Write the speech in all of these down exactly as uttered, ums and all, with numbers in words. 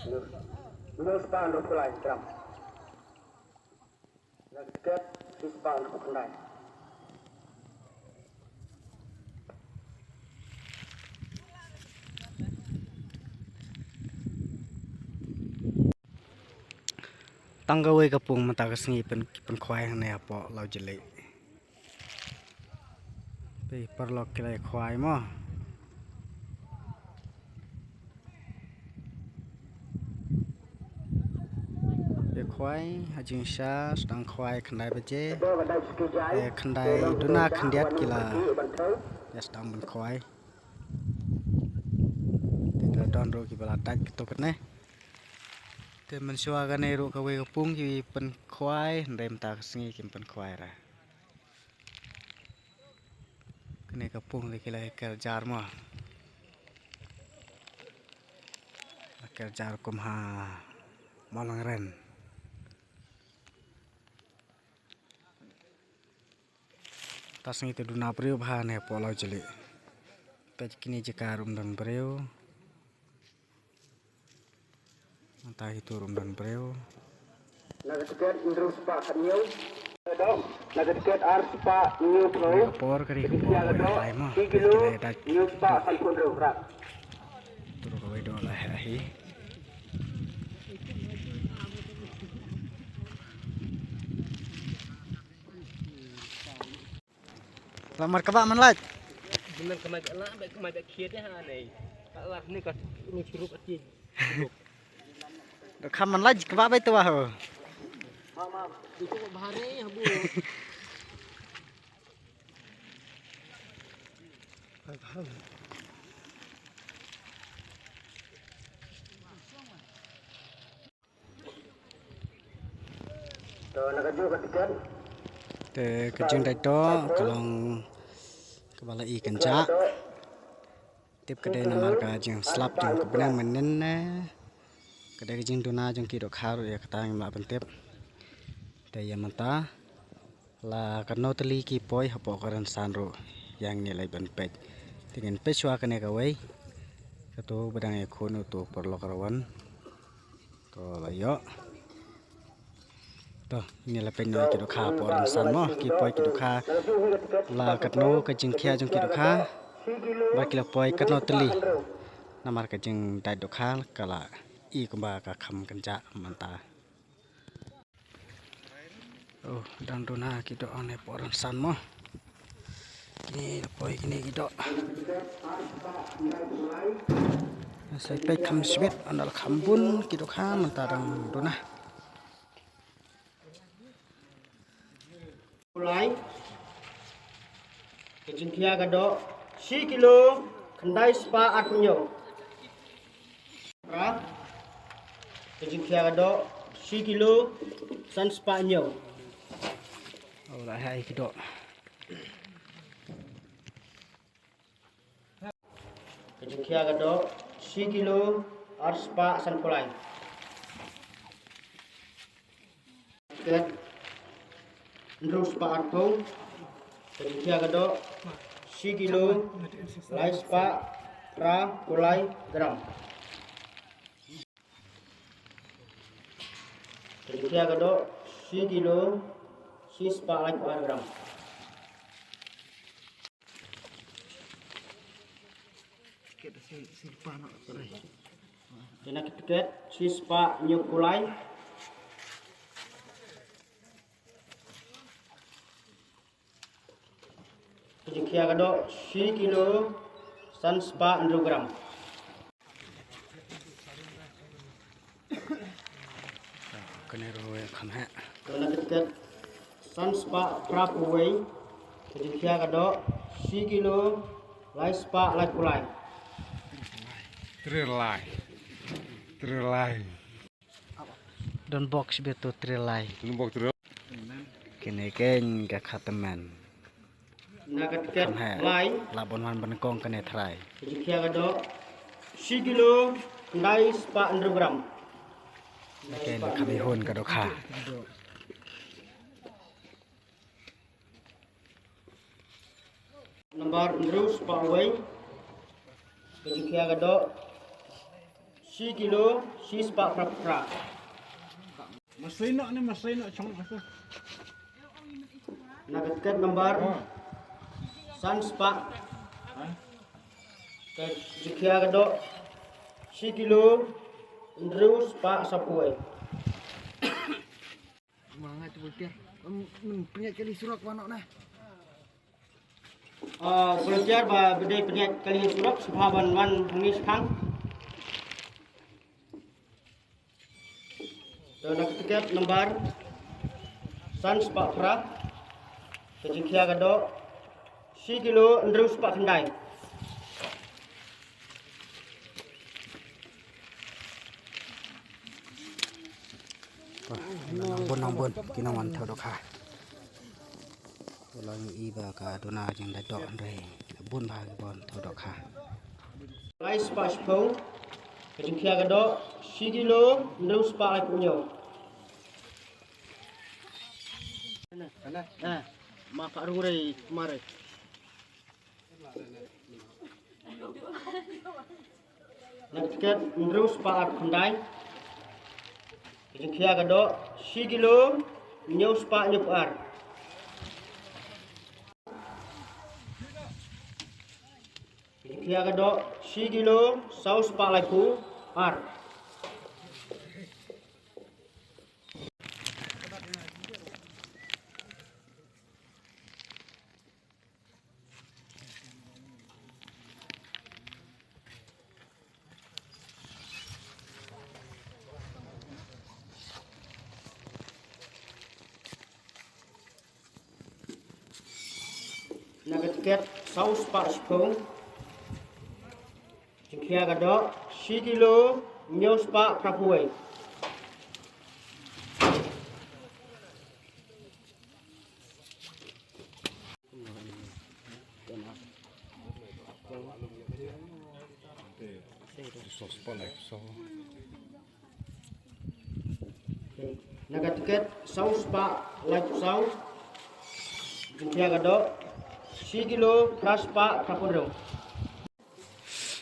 Hynñiew spah hynriew phew lai gram. Na ka tiket shi spah hynriew phew khyndai. Tang kawei ka pung mynta ka sngi pyn, pynkhwai hangne hapoh Lawjylli. Phi paralok ki la ïakhwai mo. Ïakhwai ha jingshisha sdang khwai khyndai baje. Eh, khyndai duna khyndiat ki la ïa sdang ban khwai. Te ka don ruh kiba la dait katto katne. Te mynshuwa kane ruh kawei ka pung ki pynkhwai, hynrei mynta ka sngi kim pynkhwai ra. Kane ka pung te ki la ker jar mo. La ker jar kum ha Mawlangren. Ta sngi te duna briew bha ne hapoh Lawjylli. Peit kine jaka ruh ym don briew. Mynta kito ruh ym don briew. Na ka tiket hynriew spah hynñiew. Na ka tiket ar spah hynñiew phew. Ka por ka ri ka por ka lai mo. Shi kilo hynñiew spah sanphew hynriew gram. Turu kawei doh la heh hi. La mar kaba man lait. Bunan kemai ba la ba kemai ba khiat ya ha nei. Ka lar ni ka ni chirup ati. Doh kham man lait kaba bai tu wah. Itu bahare habu. Te ka jingdait doh ka long kaba la i kynjah. Tip ka dei namar ka jingslap jong ka bneng mynnin ne. Ka dei ka jingduna jong ki dohkha ruh ïa kata ngim lah ban tip. Te ïa mynta la katno tylli ki poi hapoh ka rynsan ruh ïa ngi leit ban peit. Te ngin peit shuwa kane kawei. Kato ba dang ïakhun uto u paralok Rawan. To la ïoh. To, ngi la peit noh ki dohkha hapoh rynsan mo, ki poi ki dohkha. La katno ka jingkhia jong ki dohkha. Ba ki la poi katno tylli. Namar ka jingdait dohkha ka la i kumba ka kham kynjah mynta. Oh, dang duna ki doh hangne hapoh rynsan mo. Kine la poi kine ki doh. Sa peit kham shibit, ynda la kham bun ki dohkha mynta dang duna. Kulai. Ka jingkhia ka doh shi kilo khyndai spah arphew hynñiew. Pra. Ka jingkhia ka doh shi kilo san spah hynñiew. Oh, la hai ki doh. Ka jingkhia ka doh shi kilo ar spah sanphew lai. Tiket hynriew spah arphew. Ka jingkhia ka doh shi kilo lai spah phra phew lai gram. Ka jingkhia ka doh shi kilo shi spah lai phew ar gram. Kena ka tiket shi spah hynñiew phew lai. Ka jingkhia ka doh shi kilo san spah hynriew gram. Kane ruh kham heh. Kena ka tiket san spah phra phew wei. Ka jingkhia ka doh shi kilo lai spah lai phew lai. Three lai. Three lai. Don bok shibit tu three lai. Don bok three lai. Kine keiñ ka khatmen. Na ka tiket lai. La bon wan ban kong kane trai. Ka jingkhia ka doh shi kilo khyndai spah hynriew gram. Kane ka mihun ka dohkha. Nambar hynriew spah wei. Ka jingkhia ka doh Shi kilo, shi spah phra phew phra. Masai nok ni, masai nok chong aku. Na ka tiket number san spah. Ka jingkhia ka doh shi kilo, hynriew spah saw phew wei. Manga tu volunteer. Em, men pynjah kali surok wanok na. Ah, volunteer ba bede pynjah kali surok, sngewbha ban wan hangne shipang. Te na ka tiket number san spah phra. Ka jingkhia ka doh shi kilo, hynriew spah khyndai. Wah, nang bun, nang bun, ki nang wan thew dohkha. Ka long i ba ka duna jingdait doh hynrei bun bha ki ban thew dohkha. Lai spah shiphew. Ka jingkhia ka doh shi kilo, hynriew spah laiphew hynñiew. Ma pha rung rei mare. Na ka tiket hynriew spah arphew khyndai. Ka jingkhia ka doh shi kilo, hynñiew spah hynñiewphew ar. Ka jingkhia ka doh shi kilo, saw spah laiphew ar. Na ka tiket saw spah shiphew. Jingkhia ka doh shi kilo, hynñiew spah phra phew wei. Na ka tiket saw spah laiphew saw. Jingkhia ka doh shi kilo, phra spah phra phew hynriew.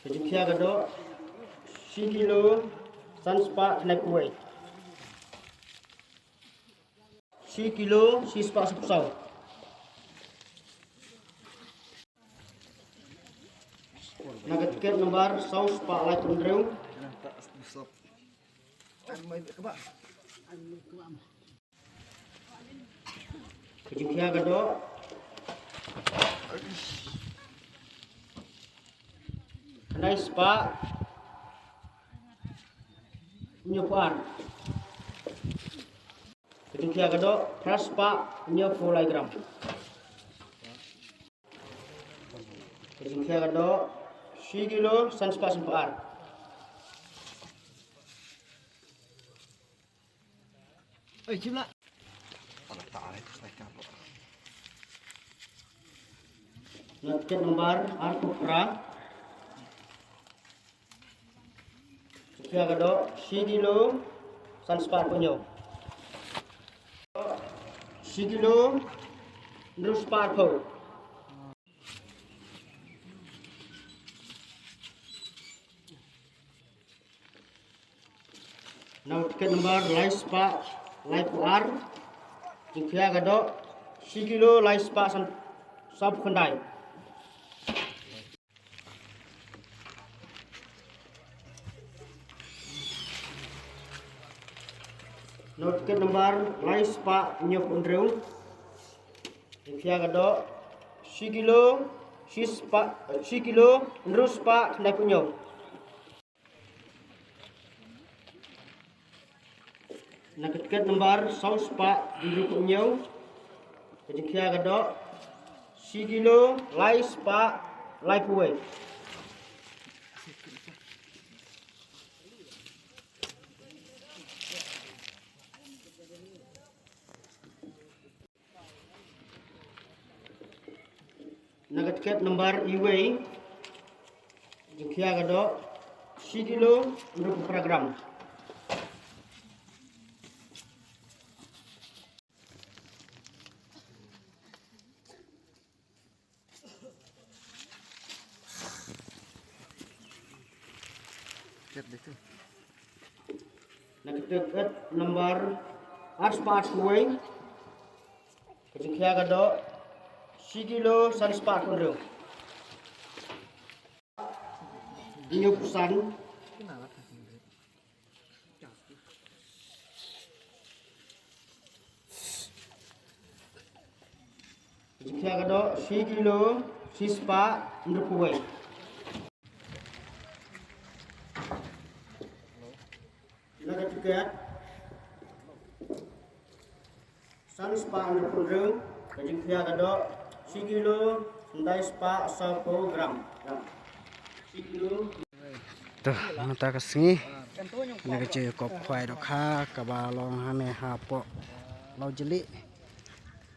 Ka jingkhia ka doh shi kilo, san spah khyndai phew wei. Shi kilo, shi spah saw phew saw. Na ka tiket number saw spah laiphew hynriew. Ka jingkhia ka doh khyndai spah hynñiewphew ar. Ka jingkhia ka doh phra spah hynñiewphew lai gram. Ka jingkhia ka doh shi kilo, san spah sanphew ar. Oi, chim lah. Na tiket number arphew phra. Ka jingkhia ka doh shi kilo, san spah arphew hynñiew. Shi kilo, hynriew spah arphew. Na tiket number lai spah laiphew ar. Jingkhia ka doh shi kilo, lai spah san, saw phew khyndai. Na tiket number lai spah hynñiewphew hynriew. Jingkhia ka doh shi kilo, shi spah, shi kilo, hynriew spah khyndai phew hynñiew. Na ka tiket number saw spah hynriewphew hynñiew. Ka jingkhia ka doh shi kilo, lai spah laiphew wei. Na ka tiket number iwei. Jingkhia ka doh shi kilo, hynriewphew phra gram. Tiket dei tu. Tiket number ar spah arphew wei. Ka jingkhia ka doh shi kilo san spah arphew hynriew. Hynñiew phew san. Jingkhia ka doh shi kilo shi spah hynriewphew wei. Na ka tiket san spah hynriewphew hynriew, ka jingkhia ka doh shi kilo khyndai spah sawphew gram. Shi kilo. To, mynta ka sngi kane ka jingïakop khwai dohkha kaba long hangne hapoh Lawjylli.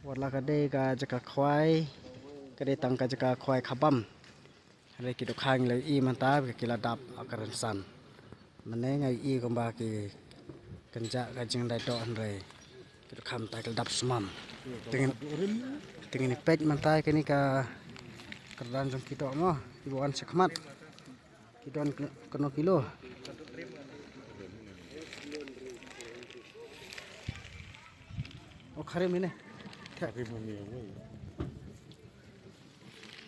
Wat la ka dei ka jaka khwai, ka dei tang ka jaka khwai khabam. Hynrei ki dohkha ngi la ïohi mynta ba ki la dap ha ka rynsan. Mynne nga ïohi kumba ki kynjah ka jingdai doh, hynrei ki dohkha mynta ki la dap smam. Te ngin, te ngin ïa peit mynta kane ka kyrdan jong ki doh mo, kiba wan shakhmat. Ki don kano kilo. O kharim ine.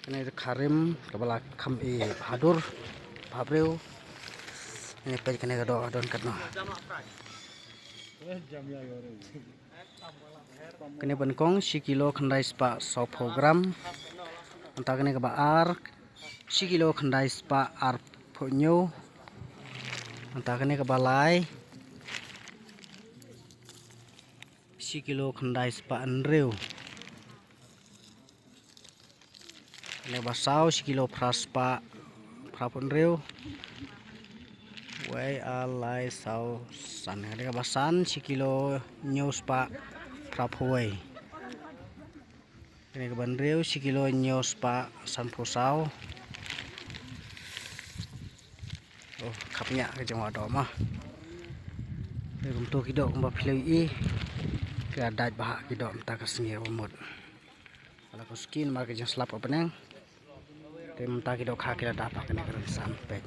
Kane ka kharim kaba la kham ïa hadur, bhabriew. Ine peit kane ka doh don katno. Kane ba nyngkong shi kilo khyndai spah sawphew gram. Mynta kane kaba ar shi kilo khyndai spah arphew hynñiew. Mynta kane kaba lai shi kilo khyndai spah hynriew. Kane ba saw shi kilo phra spah phraphew hynriew. Wei, ar, lai, saw, san. Kane kaba san shi kilo hynñiew spah phraphew wei. Kane kaba hynriew shi kilo hynñiew spah sanphew saw. Oh, khapngiah ka jong wa doh ma. Te kumto ki doh kumba phi la ïohi. Ki la dait bha ki doh mynta ka sngi ba mut. Ka la ka skin mar ka jingslap ka bneng. Te mynta ki dohkha ki la dap ha kane ka rynsan peit.